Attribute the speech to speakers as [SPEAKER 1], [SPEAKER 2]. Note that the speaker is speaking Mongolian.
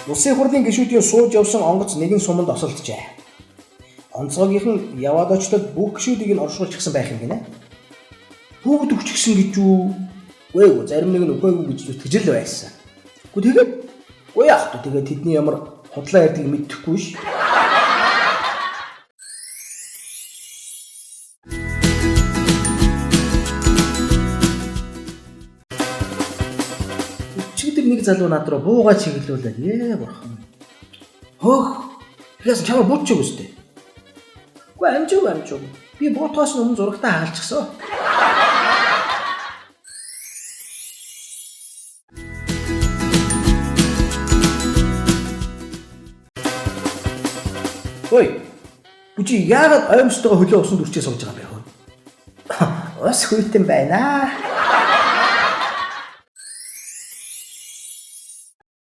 [SPEAKER 1] Улсын хурлын гишүүдийн сууж явсан онгоц нэгэн суманд осолджээ. Онцгойгийнхан яваад очлоод бүх гишүүдийг нь оршуулчихсан байх юм гинэ. Бүгд өгчихсөн гэж үү? Үгүй ээ, зарим нэг нь үхээгүй гэж зүтгэж л байсан. Үгүй тэгээд үгүй яах вэ? Тэгээд тэдний ямар худлаа ярьдгийг мэдэхгүй ш. Өчигдөр нэг залуу над руу буугаа чиглүүлээд ээ бурхан. Хөөх. Тэгээс чамаа буучих үстэй. Үгүй амжаагүй амжаагүй. Би буутаас өмнө зурагтаа хагалчихсан. Ой. Бүжи яагаад оймстойгоо хөлөө усанд үрчээ сууж байгаа юм бэ? Ус хүйтэн байна.